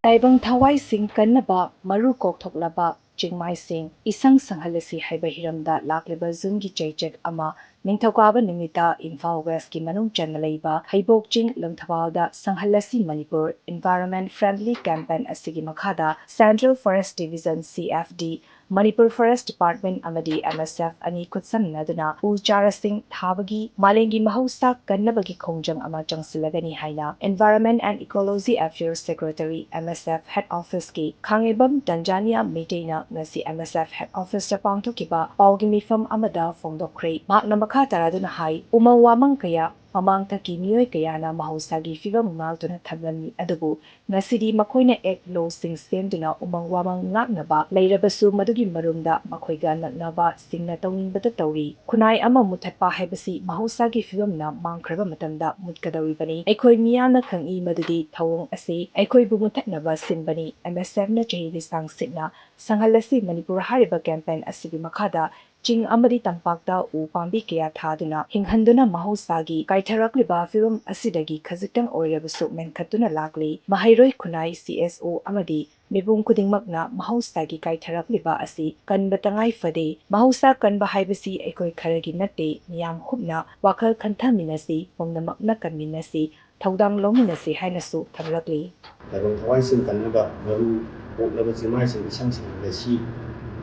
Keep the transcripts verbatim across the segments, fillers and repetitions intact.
ꯇꯥꯏꯕꯪ ꯊꯋꯥꯏꯁꯤꯡ ꯀꯟꯅꯕ ꯃꯔꯨ ꯀꯣꯛꯊꯣꯛꯂꯕ ꯆꯤꯡꯃꯥꯏꯁꯤꯡ ꯏꯁꯪ ꯁꯪꯍꯜꯂꯁꯤ ꯍꯥꯏꯕ ꯍꯤꯔꯝꯗ ꯂꯥꯛꯂꯤꯕ ꯖꯨꯟꯒꯤ ꯆꯩꯆꯠ ꯑꯃ ꯅꯤꯡꯊꯧꯀꯥꯕ ꯅꯨꯃꯤꯠꯇ ꯏꯝꯐꯥꯜ ꯋꯦꯁꯀꯤ ꯃꯅꯨꯡ ꯆꯟꯅ ꯂꯩꯕ ꯍꯩꯕꯣꯛ ꯆꯤꯡ ꯂꯪꯊꯕꯥꯜꯗ ꯁꯪꯍꯜꯂꯁꯤ ꯃꯅꯤꯄꯨꯔ Environment Friendly Campaign ꯑꯁꯤꯒꯤ ꯃꯈꯥꯗ Central Forest Division C F D, Manipur Forest Department ꯑꯃꯗꯤ M S F ꯑꯅꯤ ꯈꯨꯠꯁꯝꯅꯗꯨꯅ ꯎ ꯆꯥꯔꯥꯁꯤꯡ ꯊꯥꯕꯒꯤ ꯃꯥꯂꯦꯝꯒꯤ ꯃꯍꯧꯁꯥ ꯀꯟꯅꯕꯒꯤ ꯈꯣꯡꯖꯪ ꯑꯃ ꯆꯪꯁꯤꯜꯂꯒꯅꯤ ꯍꯥꯏꯅ Environment and Ecology Affairs Secretary, M S F Head Office ꯀꯤ ꯈꯥꯡꯉꯩꯕꯝ ꯇꯟꯖꯥꯅꯤꯌꯥ ꯃꯩꯇꯩꯅ ꯉꯁꯤ M S F Head Office ꯇ ꯄꯥꯡꯊꯣꯛꯈꯤꯕ ꯄꯥꯎꯒꯤ ꯃꯤꯐꯝ ꯑꯃꯗ ꯐꯣꯡꯗꯣꯛꯈ꯭ꯔꯦ꯫ ꯃꯍꯥꯛꯅ ꯃꯈꯥ ꯇꯥꯔꯗꯨꯅ ꯍꯥꯏ, ꯎꯃꯪ ꯋꯥꯃꯪ ꯀꯌꯥ ꯃꯃꯥꯡꯊꯛꯀꯤ ꯃꯤꯑꯣꯏ ꯀꯌꯥꯅ ꯃꯍꯧꯁꯥꯒꯤ ꯐꯤꯕꯝ ꯉꯥꯛꯇꯨꯅ ꯊꯝꯂꯝꯃꯤ, ꯑꯗꯨꯕꯨ ꯉꯁꯤꯗꯤ ꯃꯈꯣꯏꯅ act law ꯁꯤꯡ ꯁꯦꯝꯗꯨꯅ ꯎꯃꯪ ꯋꯥꯃꯪ ꯉꯥꯛꯅꯕ ꯂꯩꯔꯕꯁꯨ, ꯃꯗꯨꯒꯤ ꯃꯔꯨꯝꯗ ꯃꯈꯣꯏꯒ ꯅꯛꯅꯕ ꯁꯤꯡꯅ ꯇꯧꯅꯤꯡꯕꯇ ꯇꯧꯔꯤ꯫ ꯈꯨꯟꯅꯥꯏ ꯑꯃ ꯃꯨꯊꯠꯄ ꯍꯥꯏꯕꯁꯤ ꯃꯍꯧꯁꯥꯒꯤ ꯐꯤꯕꯝꯅ ꯃꯥꯡꯈ꯭ꯔꯕ ꯃꯇꯝꯗ ꯃꯨꯠꯀꯗꯧꯔꯤꯕꯅꯤ꯫ ꯑꯩꯈꯣꯏ ꯃꯤꯌꯥꯝꯅ ꯈꯪꯏ ꯃꯗꯨꯗꯤ ꯊꯧꯑꯣꯡ ꯑꯁꯤ ꯑꯩꯈꯣꯏꯕꯨ ꯃꯨꯊꯠꯅꯕ ꯁꯤꯟꯕꯅꯤ꯫ M S F ꯅ ꯆꯍꯤ ꯂꯤꯁꯥꯡ ꯁꯤꯠꯅ ꯁꯪꯍꯜꯂꯁꯤ ꯃꯅꯤꯄꯨꯔ ꯍꯥꯏꯔꯤꯕ campaign ꯑꯁꯤꯒꯤ ꯃꯈꯥꯗ ꯆꯤꯡ ꯑꯃꯗꯤ ꯇꯝꯄꯥꯛꯇ ꯎ ꯄꯥꯝꯕꯤ ꯀꯌꯥ ꯊꯥꯗꯨꯅ ꯍꯤꯡꯍꯟꯗꯨꯅ ꯃꯍꯧꯁꯥꯒꯤ ꯀꯥꯏꯊꯔꯛꯂꯤꯕ ꯐꯤꯕꯝ ꯑꯁꯤꯗꯒꯤ ꯈꯖꯤꯛꯇꯪ ꯑꯣꯏꯔꯕꯁꯨ ꯃꯦꯟꯈꯠꯇꯨꯅ ꯂꯥꯛꯂꯤ꯫ ꯃꯍꯩꯔꯣꯏ, ꯈꯨꯟꯅꯥꯏ, C S O ꯑꯃꯗꯤ ꯃꯤꯄꯨꯝ ꯈꯨꯗꯤꯡꯃꯛꯅ ꯃꯍꯧꯁꯥꯒꯤ ꯀꯥꯏꯊꯔꯛꯂꯤꯕ ꯑꯁꯤ ꯀꯟꯕ ꯇꯉꯥꯏ ꯐꯗꯦ꯫ ꯃꯍꯧꯁꯥ ꯀꯟꯕ ꯍꯥꯏꯕꯁꯤ ꯑꯩꯈꯣꯏ ꯈꯔꯒꯤ ꯅꯠꯇꯦ, ꯃꯤꯌꯥꯝ ꯍꯨꯞꯅ ꯋꯥꯈꯜ ꯈꯟꯊꯃꯤꯟꯅꯁꯤ, ꯄꯨꯝꯅꯃꯛꯅ ꯀꯟꯃꯤꯟꯅꯁꯤ, ꯊꯧꯗꯥꯡ ꯂꯧꯃꯤꯟꯅꯁꯤ ꯍꯥꯏꯅꯁꯨ ꯊꯝꯂꯛꯂꯤ꯫ ꯇꯥꯏꯕꯪ ꯊꯋꯥꯏꯁꯤꯡ ꯀꯟꯅꯕ ꯃꯔꯨ ꯀꯣꯛꯂꯕ ꯆꯤꯡꯃꯥꯏꯁꯤꯡ ꯏꯁꯪ ꯁꯪꯍꯜꯂꯁꯤ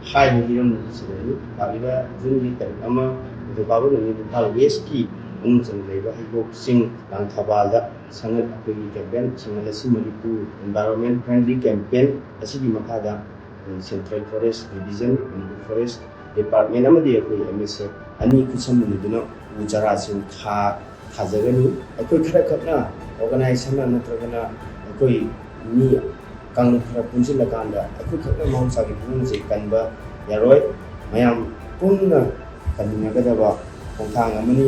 ꯍꯥꯏꯕ ꯍꯤꯔꯝ ꯑꯁꯤꯗꯅꯤ꯫ ꯂꯥꯛꯂꯤꯕ ꯖꯨꯟꯒꯤ ꯇꯥꯔꯤꯛ ꯑꯃ ꯅꯤꯡꯊꯧꯀꯥꯕ ꯅꯨꯃꯤꯠ ꯏꯝꯐꯥꯜ ꯋꯦꯁꯀꯤ ꯃꯅꯨꯡ ꯆꯟꯅ ꯂꯩꯕ ꯍꯩꯕꯣꯛ ꯆꯤꯡ ꯂꯥꯡꯊꯕꯥꯜꯗ ꯁꯪꯉꯠ ꯑꯩꯈꯣꯏꯒꯤ campaign ꯁꯪꯍꯜꯂꯁꯤ Manipur Environment Friendly Campaign ꯑꯁꯤꯒꯤ ꯃꯈꯥꯗ Central Forest Division, Manipur Forest Department ꯑꯃꯗꯤ ꯑꯩꯈꯣꯏ M S F ꯑꯅꯤ ꯈꯨꯠꯁꯝꯅꯗꯨꯅ ꯎ ꯆꯥꯔꯥꯁꯤꯡ ꯊꯥ-, ꯊꯥꯖꯒꯅꯤ꯫ ꯑꯩꯈꯣꯏ ꯈꯔ ꯈꯛꯅ organization ꯅꯠꯇ꯭ꯔꯒꯅ ꯑꯩꯈꯣꯏ ꯃꯤ ꯀꯥꯡꯂꯨꯞ ꯈꯔ ꯄꯨꯟꯁꯤꯜꯂꯀꯥꯟꯗ ꯑꯩꯈꯣꯏ ꯈꯛꯅ ꯃꯍꯧꯁꯥꯒꯤ ꯐꯤꯕꯝꯁꯦ ꯀꯟꯕ ꯌꯥꯔꯣꯏ꯫ ꯃꯌꯥꯝ ꯄꯨꯟꯅ ꯀꯟꯃꯤꯟꯅꯒꯗꯕ ꯈꯣꯡꯊꯥꯡ ꯑꯃꯅꯤ꯫